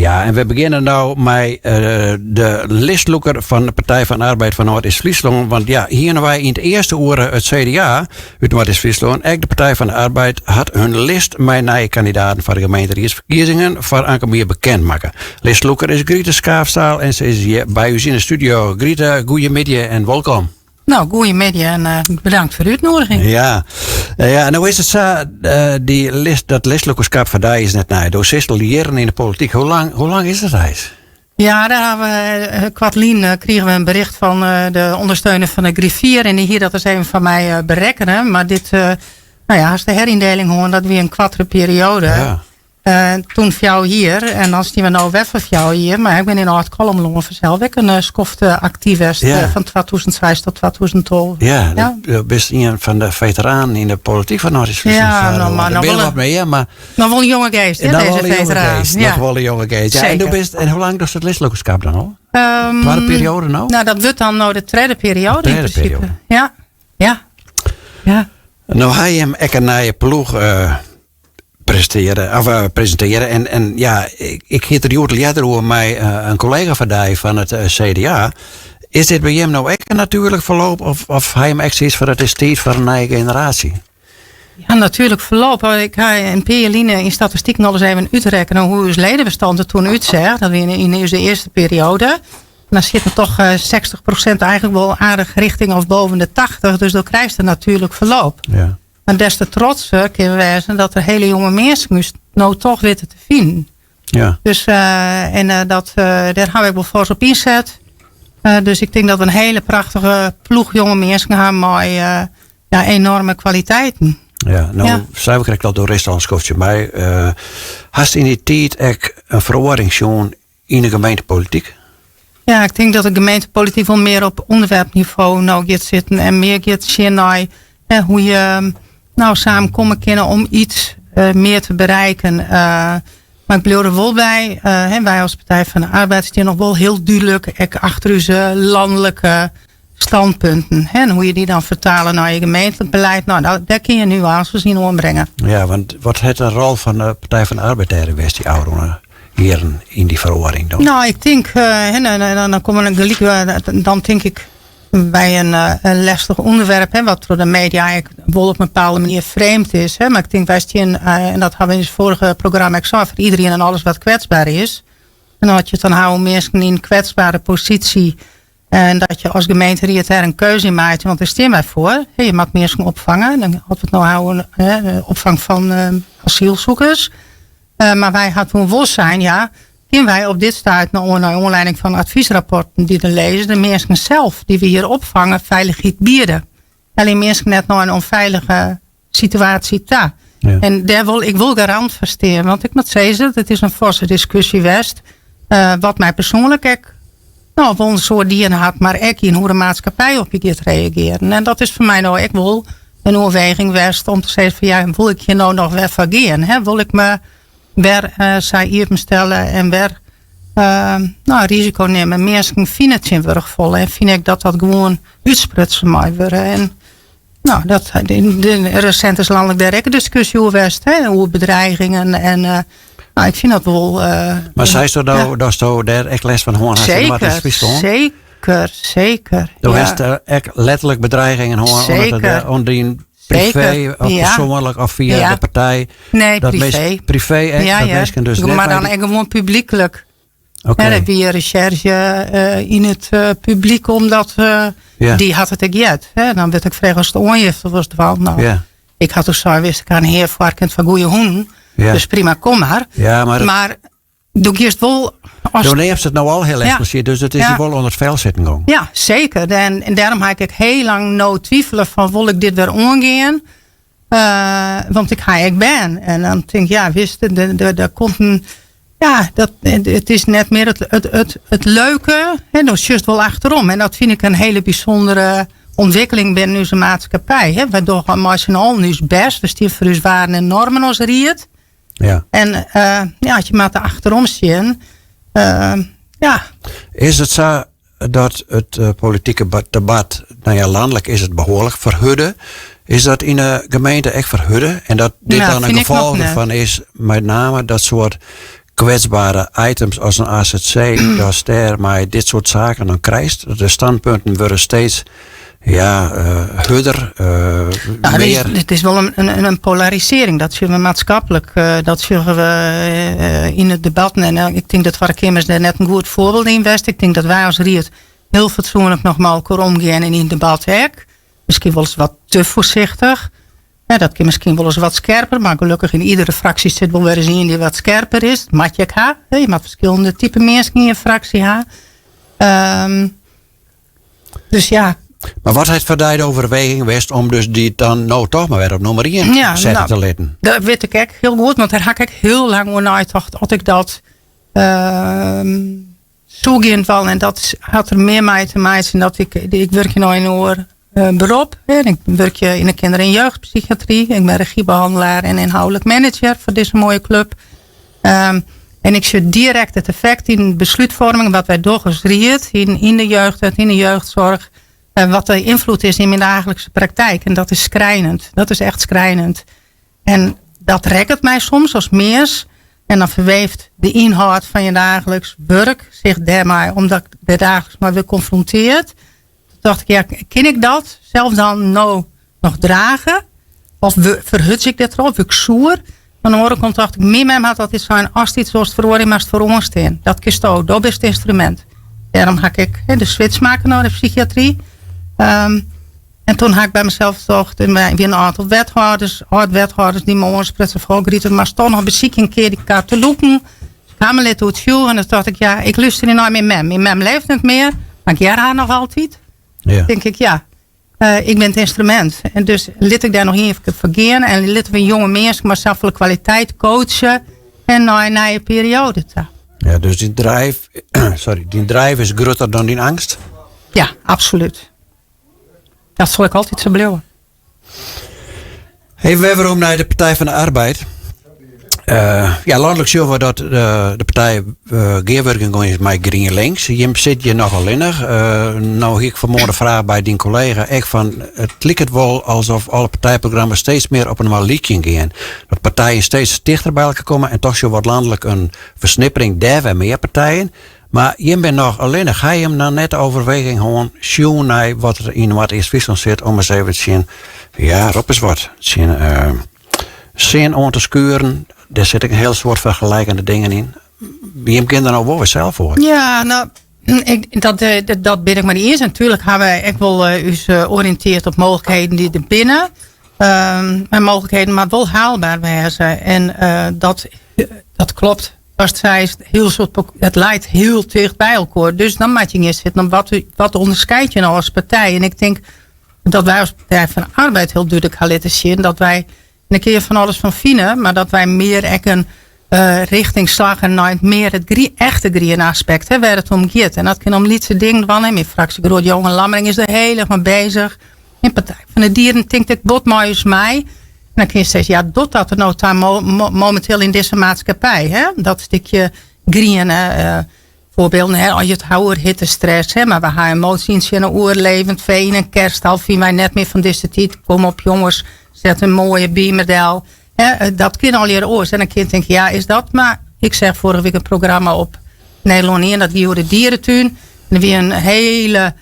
Ja, en we begjinne no mei de listlûker fan de Partij van de Arbeid fan Noardeast-Fryslân. Want ja, hiene wy yn it earste oere it CDA út Noardeast-Fryslân. Ek de Partij van de Arbeid hat hun list mei nije kandidaten foar de gemeenteriedsferkiezingen foar ankom jier bekend makke. Listlûker is Grite Schaafstaal en se is hjir by ús yn de studio. Grite, goeiemiddei en wolkom. No, goeiemiddei en eh, bedankt foar de útnoediging. Ja, ja no is it sa, eh, dy list, dat listlûkerskap foar dy is net nij. Do sitst al jierren yn de polityk. Hoe lang, hoe lang is dat eins? Ja, dêr hawwe we eh, koartlyn eh, krigen we in bericht fan eh, de ûndersteuner fan de griffier en dy hie dat ris even foar my berekkene. Mar dit, no ja, hast de herindeling hân, dat wie in koartere perioade. Ja. Uh, toen fjouwer jier en dan stean we no wer foar fjouwer jier. Mar ik bin yn âld Kollumlân fansels ek in eh, skoft eh, aktyf west ja. fan 2006 tot 2012. Ja, ja. Do bist ien fan de feteranen yn de polityk fan Noardeast-Fryslân. Ja, no, mar noch wol wat mear, mar noch wol in jonge geast, hè, dizze veteraan. Ja. Noch wol in jonge geast. Ja, en do bist en hoe lang dochst it listlûkerskap dan al? Um, Twadde perioade no? No, dat wurdt dan no de tredde perioade yn prinsipe. Periode. Ja. Ja. Ja. No ha jim ek in nije ploech uh, prestearre, of, uh, presintearre. En, en ja, ik, ik hie it der hjoed earder oer mei uh, in kollega fan dy fan it uh, CDA. Is dit by jim no ek in natuerlik ferloop of, of ha jim ek sayts fan it is tiid foar in nije generaasje? Ja, natuerlik ferloop. Ik ha in pear jier lyn yn statistiken al ris even útrekkene hoe't ús ledebestand der toen útseach. Dat wie yn ús earste perioade. Dan sit der toch 60% eigentlik wol aardich rjochting of boven de 80. Dus dan krijst in natuerlik ferloop. Ja. Mar des te trotser kinne we wêze dat der hiele jonge minsken ús no toch witte te finen. Ja. Dus uh, en uh, dat, uh, dêr ha ik wol foars op ynset. Dus ik tink dat we in hiele prachtige ploech jonge minsken ha mei ja, enoarme kwaliteiten. Ja, no ja. sei we krekt al do rinst al in skoftsje mei. Hast yn dy tiid ek in feroaring sjoen yn de gemeentepolityk? Ja, ik tink dat de gemeentepolityk wol mear op ûnderwerpnivo no giet sitten en mear giet sjen nei hè, hoe't je no samen komme kinne om iets mear te bereiken. Uh, mar ik bliuw der wol by, uh, wy as Partij van de Arbeid stean noch wol hiel dúdlik ek achter ús lanlike standpunten. Hè, en hoe't je dy dan fertale nei je gemeentlik beleid, no, dêr kinne je nuances yn oanbringe. Ja, want wat hat de rol fan de Partij van de Arbeid dêr west dy ôfrûne jierren yn dy feroaring dan? No, ik tink, uh, dan komme we gelyk, dan tink ik by in, in lestich ûnderwerp, hè, wat troch de media ek wol op in bepaalde manier frame is. Hè, mar ik tink, wy stean, en dat hawwe we yn it foarige programma ek sein, foar iderien en alles wat kwetsber is. En as je it dan hawwe om minsken yn in kwetsbere posysje en dat je as gemeenteried dêr in keuze yn meitsje, want dêr stean wy foar. Je moatte minsken opfange. Dan as we it no hawwe de opfang fan asylsoekers. Mar wy ha toen wol sein, ja, kinne wy op dit stuit no nei oanlieding fan advysrapporten dy't der lizze, de minsken sels dy't we hjir opfange feilichheid biede. Helje minsken net nei in ûnfeilige situaasje ta. Ja. En dêr wol ik wol garant foar stean. Want ik moat sizze, it is in forse diskusje west. Uh, wat my persoanlik ek no, wol in soad dien hat, mar ek yn hoe't de maatskippij op je giet reagearjen. En dat is foar my no ek wol in oerweging west om te sizzen fan ja, wol ik hjir no noch wer foar gean? Hè? Wol ik my wer uh, sa iepenstelle en wer uh, no, risiko nimme? Minsken fine it tsjintwurdich folle en fyn ik dat dat gewoan útsprutsen mei wurde. En No, dat, de, resint is lanlik dêr ek in diskusje oer west, hè, oer bedreigingen. En uh, no, ik fyn dat wol. Uh, mar seisto no, ja. datsto dêr ek lêst fan hân hast? Seker, seker, seker. Do ja. hast ek letterlik bedreigingen hân Seker. Oan dyn privee of ja. persoanlik of fia ja. de partij. Nee, dat privee. Privee ek, ja, dat minsken dus Mar dan ek gewoan publyklik. Oké. Dat wie resjerzje yn it publyk, omdat Ja. dy hat it ek heard. Hè. Dan wurdt ek frege oftst oanjefte wolst dwaan. No, Ja. Ik ha toen sein, wist ik ha in hear foarkant foar goede hûnen. Ja. Dus prima, kom mar. Ja, mar Mar do giest wol as Do neamst it no al hiel Ja. eksplisyt, dus it is Ja. dy wol ûnder it fel sitten gong. Ja, seker. En, en dêrom ha ik ek hiel lang no twivele fan wol ik dit wer oangean. Uh, want ik ha ek bern. En dan tink ik, ja, wist, der komt in, ja, dat, it is net mear it, it, it, it leuke. Hè, dan sjochst wol achterom. En dat fyn ik in hiele bysûndere ûntwikkeling binnen ús maatskippij. Hè. Wy dogge mei syn allen ús bêst. We stean foar ús waarden en normen as ried. Ja. En uh, ja, as je moatte achterom sjen. Uh, ja. Is it sa dat it eh, politike debat, no ja, lanlik is it behoarlik ferhurde. Is dat yn de gemeente ek ferhurde? En dat dit Nou, dan in fyn ik noch gefolch net. derfan is, met name dat soart Kwetsbare items as in azc, datst dêr mei dit soart saken dan krijst. De standpunten wurde steeds ja, hurder. Nou, Mear. It is wol in polarisering. Dat sjogge we maatskiplik, dat sjogge we yn it debatten. En ik tink dat Twadde Keamer dêr net in goed foarbyld yn west. Ik tink dat wy as ried hiel fatsoenlik noch mei elkoar omgean en yn it debat ek. Miskien wolris wat te foarsichtich. Ja, dat kin miskien wolris wat skerper, mar gelokkich yn iedere fraksje sit wol wer ris ien dy't wat skerper is. Dat moat je ek ha. Je moat ferskillende type minsken yn je fraksje ha. Dus ja. Mar wat hat foar dy de overweging west om dus dy dan no toch mar wer op nûmer ien sette Nou, te litten? Dat wit ik ek hiel goed, want dêr ha ik ek hiel lang oer neitocht oft ik dat soe gean dwaan. En dat hat der mear mei te meitsjen dat ik wurkje no yn in oar berop. Ik wurkje yn de kinder- en jeugdpsychiatry. Ik bin regiebehandelaar en ynhâldlik manager foar dizze moaie klup. En ik sjoch direkt it effekt yn beslútfoarming, wat wy dogge as ried, yn de jeugdwet, yn de jeugdsoarch. Wat de ynfloed is yn myn daaglikse praktijk. En dat is skrijnend. Dat is echt skrijnend. En dat rekket my soms as mins. En dan ferweeft de ynhâld fan je daagliks wurk sich dêrmei, omdat ik dêr daagliks mei wurd konfronteard. Toen tocht ik, ja, kin ik dat sels dan no noch drage? Of ferhurdzje ik dêrtroch, wurd ik soer? Oan de oare kant tocht ik, myn mem hat altyd sein, ast yts wolst feroarje, moatst foaroan stean. Dat kinsto, do bist it ynstrumint. Dêrom ha ik ek de switch makke nei de psychiatry. En toen ha ik by mysels tocht, en wy wiene in oantal wethâlders, âld-wethâlders dy't my oansprutsen fan, Gryt, moatst toch noch besykje in kear dy kar te lûken. Dus ik ha my litten oertsjûgje en dan tocht ik, ja, ik lústerje nei myn mem. Myn mem leeft net mear, mar ik hear har noch altyd. Tink ik, ja, ik bin it ynstrumint. En dus lit ik dêr noch ien kear foar gean en litte we jonge minsken mei safolle kwaliteit coache en nei in nije perioade ta. Ja, dus dyn drive, sorry, dyn drive is grutter dan dyn eangst? Ja, absolút. Dat sil ek altyd sa bliuwe. Even wer werom nei de Partij van de Arbeid. Ja, lanlik sjogge we dat de partij gearwurking gong is mei GrienLinks. Jim sit hjir noch allinnich. No hie ik fanmoarn de fraach by dyn kollega ek fan it liket wol alsof alle partijprogramma's steeds mear op inoar lykjen gean. Dat partijen steeds tichter by elkoar komme en toch sjogge we lanlik in fersnippering dêr wer mear partijen. Mar jim binne noch allinnich. Ha jim dan net de overweging hân, sjoen nei wat der yn Noardeast-Fryslân sit, om ris even tsjin, ja, rop ris wat, tsjin uh, sin oan te skuren? Dêr sit ek in hiel soad fergelikende dingen yn. Jim kinne der no wol wer sels foar. Ja, no, ik, dat, eh, dat bin ik mei dy iens. Natuerlik ha wy ek wol uh, ús oriïntearre op mooglikheden dy't der binne. Um, mar mooglikheden moatte wol haalber wêze. En uh, dat kloppet. Watst seist, hiel soad, it leit hiel ticht by elkoar. Dus dan moat je gean sitten op wat ûnderskeidt je no as partij. En ik tink dat wy as Partij fan de Arbeid hiel dúdlik ha litten sjen dat wy dêr kinne je fan alles fan fine, mar dat wy mear ek in uh, richting slagge nei it mear it echte griene aspekt, hè, wêr't it om giet. En dat kin om lytse dingen dwaan. Myn fraksjegenoat Johan Lammering is der hiel erch mei beuzich. In Partij fan de Dieren tinkt ek bot mei ús mei. En dan kin je sizze, ja, docht dat der no ta mominteel yn dizze maatskippij? Hè? Dat stikje griene, foarbylden, hè, as je it ha oer hittestress, hè, mar we ha in motie yntsjinne oer levend fee yn in kerststal, fine wy net mear fan dizze tiid. Kom op jonges, set in moaie beamer del. Hè, dat kin allegear oars. En dan kin je tinke, ja, is dat mar. Ik seach foarige wike in programma op Nederlân ien, dat wie oer de dieretún. En der wie in hiele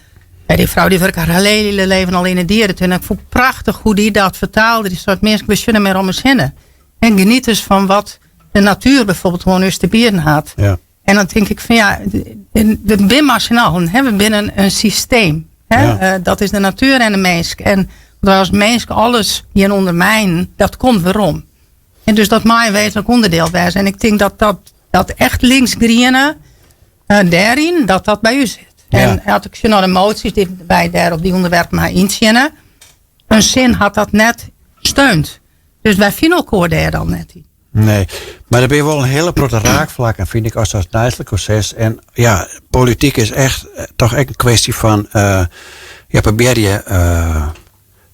Ja, dy frou dy wurke har hiele leven al yn de dieretún. En ik fûn it prachtich hoe't dy dat fertaalde. Dy sei, minsken, we sjogge mear om ús hinne. En geniet dus fan wat de natuer byfoarbyld oan ús te bieden hat. Ja. En dan tink ik fan ja, we binne mei syn allen, hè? We binne in systeem. Hè? Ja. Dat is de natuer en de minsk. En as minsk alles gean ûnderminen, dat komt werom. En dus dat mei in wêzentlik ûnderdiel wêze. En ik tink dat dat echt links-griene dêryn, dat dat by ús sit. Ja. En as ik sjoch nei de moties dy't wy dêr op dy ûnderwerpen ha yntsjinne, in sin hat dat net steund. Dus wy fine elkoar dêr dan net yn. Nee, mar der binne wol in hiele protte raakflakken, fyn ik, as dat neist elkoar setst. En ja, polityk is echt toch ek in kwestje fan uh, ja, probearje uh,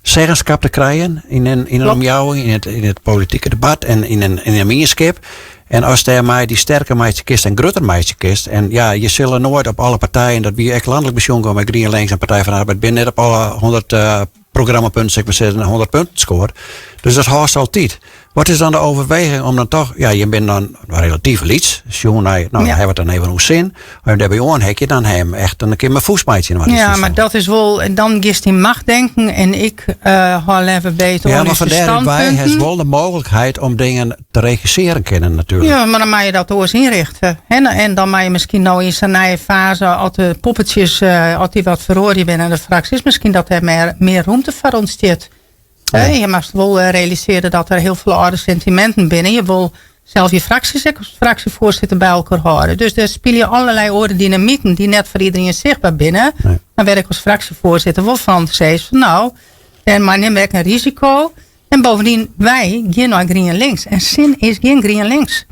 zeggenskap te krijen yn in omjouwing, yn it politike debat en yn in mienskip. En as dêrmei dy sterker meitsje kinst en grutter meitsje kinst. En ja, je sille noait op alle partijen, dat wie ek lanlik besjoen mei GrienLinks en Partij van de Arbeid, binne net op alle 100 programmapunten, sil ik mar sizzen, 100 punten skoard. Dus dat hâldst altyd. Wat is dan de overweging om dan toch, ja, je bent dan relatyf lyts, sjoen nei, no, ja. dan even oer SIN, mar dêrby oanheakje, dan ha je echt in kear mei fûst meitsjen. Ja, mar dat is wol, dan giest yn macht denken en ik uh, hâld leaver beter Ja, mar fan dêrby hast wol de mooglikheid om dingen te regissearjen kinnen natuerlik. Ja, mar dan moatte je dat oars ynrjochte. En dan moatte je miskien no yn sa'n nije faze, as de poppetsjes, uh, as dy wat feroarje binne in de fraksjes, miskien dat der mear, mear romte foar ûntstiet. Ja. Je moatst wol eh, realisearje dat der hiel folle âlde sentiminten binne. Je wol sels je fraksjes ek as fraksjefoarsitter by elkoar hâlde. Dus der spylje allerlei oare dynamiken dy't net foar iderien sichtber binne. Nee. Mar wêr't ik as fraksjefoarsitter wol fan sis fan no, en mar nim ek in risiko. En bovendien, wy gean nei GrienLinks. En SIN is gjin GrienLinks.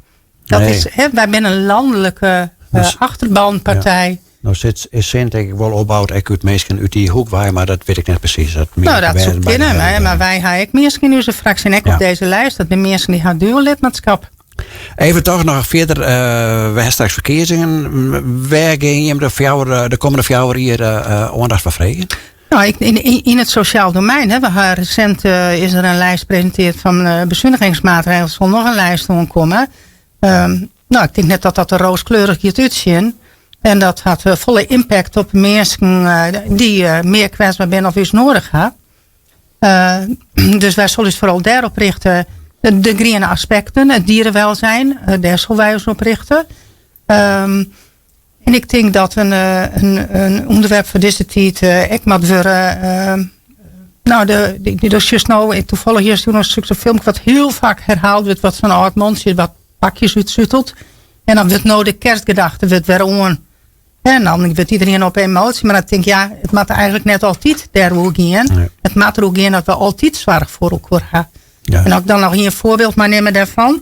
Dat nee. is, hè, wy binne in lanlike uh, achterbanpartij. Ja. No sit, is SIN tink ik wol opboud ek út minsken út dy hoek wei, mar dat wit ik net presys. Dat nou, dat soe kinne, mar, mar wy ha ek minsken yn ús fraksje en ek ja. op dizze list. Dat binne minsken dy't ha dual lidmaatskap. Even toch noch fierder, uh, we ha straks ferkiezingen. Wêr gean jim de, fjouwer, eh, de kommende 4 jier uh, oandacht foar freegjen? Nou, ik, yn, yn it sosjaal domein, hè, we ha resint uh, is der in list presintearre fan uh, besunigingsmaatregels. Der sil noch in list oankomme. Um, nou, ik tink net dat dat der rooskleurich giet útsjen. En dat hat uh, folle impact op minsken uh, dy't uh, mear kwetsber binne of ús nedich ha. Uh, dus wy sille ús foaral dêrop rjochte. De, de griene aspekten, it dierenwelzijn, uh, dêr sille wy ús op rjochte. Um, en ik tink dat in, in, in ûnderwerp foar dizze tiid ek moat wurde. Uh, nou, de, de, dus just no, tafallich juster noch in filmke wat hiel faak herhaald wurdt, wat sa'n âld mantsje wat pakjes útsutelt. En dan wurdt no de kerstgedachte wurdt wer oan. En dan wurdt iderien op emoasje. Mar dan tink ik, ja, it moat eigentlik net altyd dêroer gean. Nee. It moat deroer gean dat we altyd soarch foar elkoar ha. Ja. En as ik dan noch ien foarbyld mei nimme dêrfan.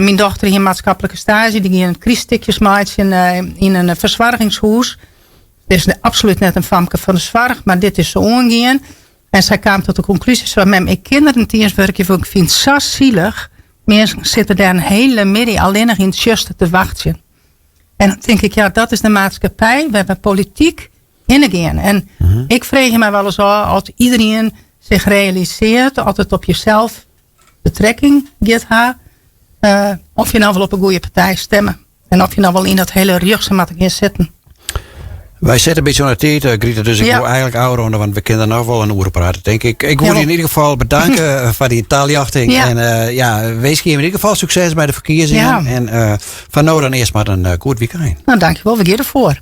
Myn dochter hie in maatskiplike staazje. Dy gie kryststikjes meitsjen eh, yn in fersoargingshûs. Dit is absolút net in famke fan de soarch, mar dit is se oangien. En sy kaam tot de konklúzje, sei, mem, ik kin der net iens wurkje, want ik fyn it sa silich. Minsken sitte dêr in hiele middei allinnich yn it tsjuster te wachtsjen. En dan tink ik, ja, dat is de maatskippij wêr't we polityk hinne gean. En mm -hmm. ik freegje my wolris ôf, as iderien sich realisearret, as it op jesels betrekking giet ha, uh, of je no wol op in goede partij stimme. En of je no wol yn dat hiele rjochtse moatte gean sitten. Wy sitte in bytsje oan de tiid, eh, Grite, dus ik ja. wol eigentlik ôfrûne, want we kinne der noch wol in oere prate, tink ik. Ik wol dy yn ieder gefal betanke eh, foar dyn taljochting. Ja. En uh, ja, winskje jim yn ieder gefal sukses by de ferkiezingen. Ja. En uh, foar no dan earst mar in goed wykein. Nou, dankjewol. We gean derfoar.